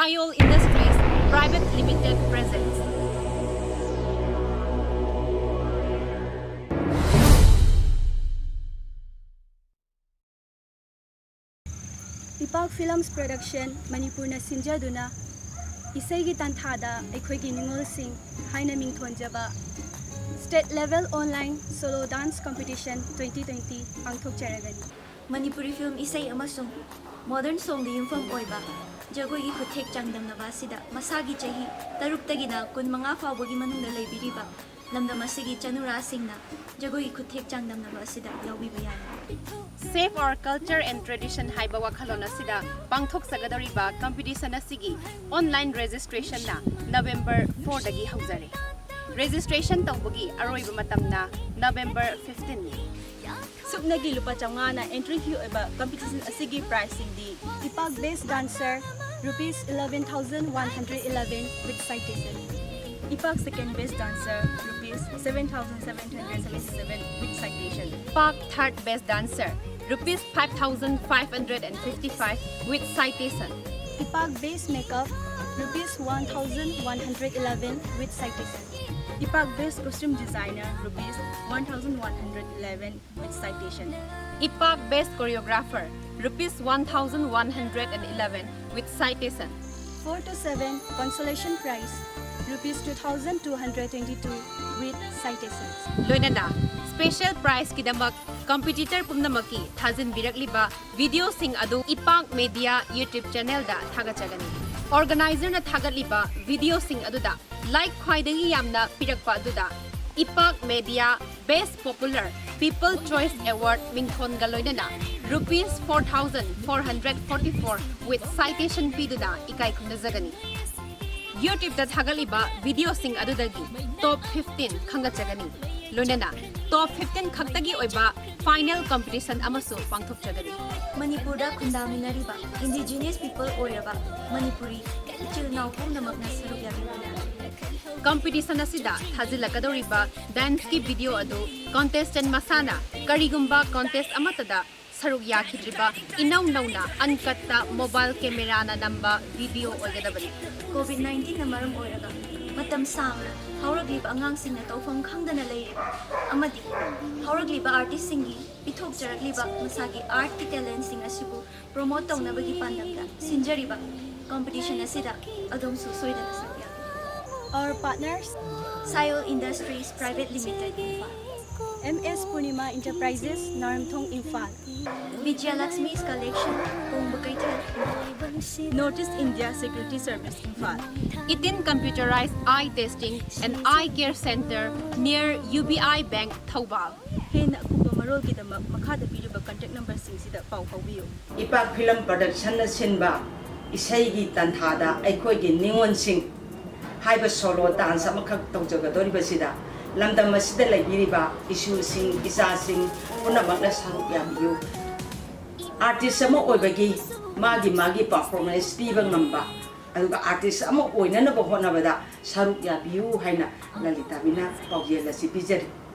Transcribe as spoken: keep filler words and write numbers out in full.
Ayol Industries Private Limited presents. ꯏꯄꯥꯛ Films Production ꯃꯅꯤꯄꯨꯔꯅ ꯁꯤꯟꯖꯗꯨꯅ ꯏꯁꯩꯒꯤ ꯇꯥꯟꯊꯥꯗ ꯑꯩꯈꯣꯏꯒꯤ ꯅꯤꯉꯣꯜꯁꯤꯡ ꯍꯥꯏꯅ ꯃꯤꯡꯊꯣꯟꯖꯕ State Level Online Solo Dance Competition twenty twenty ꯄꯥꯡꯊꯣꯛꯆꯔꯒꯅꯤ꯫ Manipuri film, ꯏꯁꯩ ꯑꯃꯁꯨꯡ modern songꯗ ꯌꯨꯝꯐꯝ ꯑꯣꯏꯕ ꯖꯒꯣꯏꯒꯤ ꯈꯨꯠꯊꯦꯛ ꯆꯥꯡꯗꯝꯅꯕ ꯑꯁꯤꯗ ꯃꯁꯥꯒꯤ ꯆꯍꯤ ꯇꯔꯨꯛꯇꯒꯤꯅ ꯀꯨꯟꯃꯉꯥ ꯐꯥꯎꯕꯒꯤ ꯃꯅꯨꯡꯗ ꯂꯩꯕꯤꯔꯤꯕ ꯂꯝꯗꯝ ꯑꯁꯤꯒꯤ ꯆꯅꯨꯔꯥꯁꯤꯡꯅ ꯖꯒꯣꯏꯒꯤ ꯈꯨꯠꯊꯦꯛ ꯆꯥꯡꯗꯝꯅꯕ ꯑꯁꯤꯗ ꯌꯥꯎꯕꯤꯕ ꯌꯥꯏ꯫ Save Our Culture and Tradition ꯍꯥꯏꯕ ꯋꯥꯈꯜꯂꯣꯟ ꯑꯁꯤꯗ ꯄꯥꯡꯊꯣꯛꯆꯒꯗꯧꯔꯤꯕ competition ꯑꯁꯤꯒꯤ online registrationꯅ November fourꯗꯒꯤ ꯍꯧꯖꯔꯦ꯫ Registration ꯇꯧꯕꯒꯤ ꯑꯔꯣꯏꯕ ꯃꯇꯝꯅ November fifteenꯅꯤ꯫ ꯁꯨꯞꯅꯒꯤ ꯂꯨꯄꯥ ꯆꯥꯝꯃꯉꯥꯅ entry fee ꯑꯣꯏꯕ competition ꯑꯁꯤꯒꯤ prizeꯁꯤꯡꯗꯤ: ꯏꯄꯥꯛ Best Dancer, rupees eleven thousand one hundred eleven with citation. ꯏꯄꯥꯛ Second Best Dancer, rupees seven thousand seven hundred seventy-seven with citation. ꯏꯄꯥꯛ Third Best Dancer, rupees five thousand five hundred and fifty-five with citation. ꯏꯄꯥꯛ Best Makeup, rupees one thousand one hundred eleven with citation. ꯏꯄꯥꯛ Best Costume Designer, rupees one thousand one hundred eleven with citation. ꯏꯄꯥꯛ Best Choreographer, rupees one thousand one hundred and eleven with citation. Four to seven consolation prize, rupees two thousand two hundred twenty-two with citations. ꯂꯣꯏꯅꯅ special prizeꯀꯤꯗꯃꯛ competitor ꯄꯨꯝꯅꯃꯛꯀꯤ ꯊꯥꯖꯤꯟꯕꯤꯔꯛꯂꯤꯕ videoꯁꯤꯡ ꯑꯗꯨ ꯏꯄꯥꯛ Media YouTube channelꯗ ꯊꯥꯒꯠꯆꯒꯅꯤ꯫ Organizerꯅ ꯊꯥꯒꯠꯂꯤꯕ videoꯁꯤꯡ ꯑꯗꯨꯗ like ꯈ꯭ꯋꯥꯏꯗꯒꯤ ꯌꯥꯝꯅ ꯄꯤꯔꯛꯄ ꯑꯗꯨꯗ ꯏꯄꯥꯛ Media Best Popular People Choice Award ꯃꯤꯡꯊꯣꯟꯒ ꯂꯣꯏꯅꯅ rupees four thousand four hundred forty-four with citation ꯄꯤꯗꯨꯅ ꯏꯀꯥꯏ ꯈꯨꯝꯅꯖꯒꯅꯤ꯫ YouTubeꯇ ꯊꯥꯒꯠꯂꯤꯕ videoꯁꯤꯡ ꯑꯗꯨꯗꯒꯤ top fifteen ꯈꯟꯒꯠꯆꯒꯅꯤ꯫ ꯂꯣꯏꯅꯅ top fifteen ꯈꯛꯇꯒꯤ ꯑꯣꯏꯕ final competition ꯑꯃꯁꯨ ꯄꯥꯡꯊꯣꯛꯆꯒꯅꯤ꯫ ꯃꯅꯤꯄꯨꯔꯗ ꯈꯨꯟꯗꯥꯃꯤꯟꯅꯔꯤꯕ indigenous people ꯑꯣꯏꯔꯕ ꯃꯅꯤꯄꯨꯔꯤ ꯏꯆꯤꯜ ꯏꯅꯥꯎ ꯄꯨꯝꯅꯃꯛꯅ ꯁꯔꯨꯛ ꯌꯥꯕꯤꯕ ꯌꯥꯏ꯫ Competition ꯑꯁꯤꯗ ꯊꯥꯖꯤꯜꯂꯛꯀꯗꯧꯔꯤꯕ danceꯀꯤ video ꯑꯗꯨ contestant ꯃꯁꯥꯅ ꯀꯔꯤꯒꯨꯝꯕ contest ꯑꯃꯠꯇꯗ ꯁꯔꯨꯛ ꯌꯥꯈꯤꯗ꯭ꯔꯤꯕ ꯏꯅꯧ ꯅꯧꯅ ꯑꯟꯀꯠꯇ ꯃꯣꯕꯥꯏꯜ ꯀꯦꯃꯦꯔꯥꯅ ꯅꯝꯕ ꯚꯤꯗꯤꯑꯣ ꯑꯣꯏꯒꯗꯕꯅꯤ꯫ ꯀꯣꯚꯤꯗ ꯅꯥꯏꯟꯇꯤꯟꯅ ꯃꯔꯝ ꯑꯣꯏꯔꯒ ꯃꯇꯝ ꯁꯥꯡꯅ ꯍꯧꯔꯛꯂꯤꯕ ꯑꯉꯥꯡꯁꯤꯡꯅ ꯇꯧꯐꯝ ꯈꯪꯗꯅ ꯂꯩꯔꯤꯕ ꯑꯃꯗꯤ ꯍꯧꯔꯛꯂꯤꯕ ꯑꯥꯔꯇꯤꯁꯁꯤꯡꯒꯤ ꯄꯤꯊꯣꯛꯆꯔꯛꯂꯤꯕ ꯃꯁꯥꯒꯤ ꯑꯥꯔꯠꯀꯤ ꯇꯦꯂꯦꯟꯁꯤꯡ ꯑꯁꯤꯕꯨ ꯄ꯭ꯔꯣꯃꯣꯠ ꯇꯧꯅꯕꯒꯤ ꯄꯥꯟꯗꯝꯗ ꯁꯤꯟꯖꯔꯤꯕ ꯀꯣꯝꯄꯤꯇꯤꯁꯟ ꯑꯁꯤꯗ ꯑꯗꯣꯝꯁꯨ ꯁꯣꯏꯗꯅ ꯁꯔꯨꯛ ꯌꯥꯕꯤꯌꯨ꯫ Our partners, Sayol Industries Private Limited, Imphal. M S Purnima Enterprises, Naramthong, Imphal. Vijayalakshmi's Collection, Kongba Keithel, Imphal. North East India Security Service, Imphal. Itin Computerized Eye Testing and Eye Care Center near U B I Bank, Thoubal. ꯍꯦꯟꯅ ꯑꯀꯨꯞꯄ ꯃꯔꯣꯜꯒꯤꯗꯃꯛ ꯃꯈꯥꯗ ꯄꯤꯔꯤꯕ contact numberꯁꯤꯡꯁꯤꯗ ꯄꯥꯎ ꯐꯥꯎꯕꯤꯌꯨ꯫ ꯏꯄꯥꯛ film ꯄ꯭ꯔꯗꯛꯁꯟꯅ ꯁꯤꯟꯕ ꯏꯁꯩꯒꯤ ꯇꯥꯟꯊꯥꯗ ꯑꯩꯈꯣꯏꯒꯤ ꯅꯤꯉꯣꯜꯁꯤꯡ ꯍꯥꯏꯕ solo dance ꯑꯃꯈꯛ ꯇꯧꯖꯒꯗꯧꯔꯤꯕꯁꯤꯗ ꯂꯝꯗꯝ ꯑꯁꯤꯗ ꯂꯩꯕꯤꯔꯤꯕ ꯏꯁꯨꯁꯤꯡ, ꯏꯆꯥꯁꯤꯡ ꯄꯨꯝꯅꯃꯛꯅ ꯁꯔꯨꯛ ꯌꯥꯕꯤꯌꯨ꯫ ꯑꯥꯔꯇꯤꯁ ꯑꯃ ꯑꯣꯏꯕꯒꯤ ꯃꯥꯒꯤ ꯃꯥꯒꯤ ꯄꯔꯐꯣꯔꯃꯦꯟꯁ ꯄꯤꯕ ꯉꯝꯕ, ꯑꯗꯨꯒ ꯑꯥꯔꯇꯤꯁ ꯑꯃ ꯑꯣꯏꯅꯅꯕ ꯍꯣꯠꯅꯕꯗ ꯁꯔꯨꯛ ꯌꯥꯕꯤꯌꯨ ꯍꯥꯏꯅ ꯂꯂꯤꯇꯥꯕꯤꯅ ꯄꯥꯎꯖꯦꯜ ꯑꯁꯤ ꯄꯤꯖꯔꯤ꯫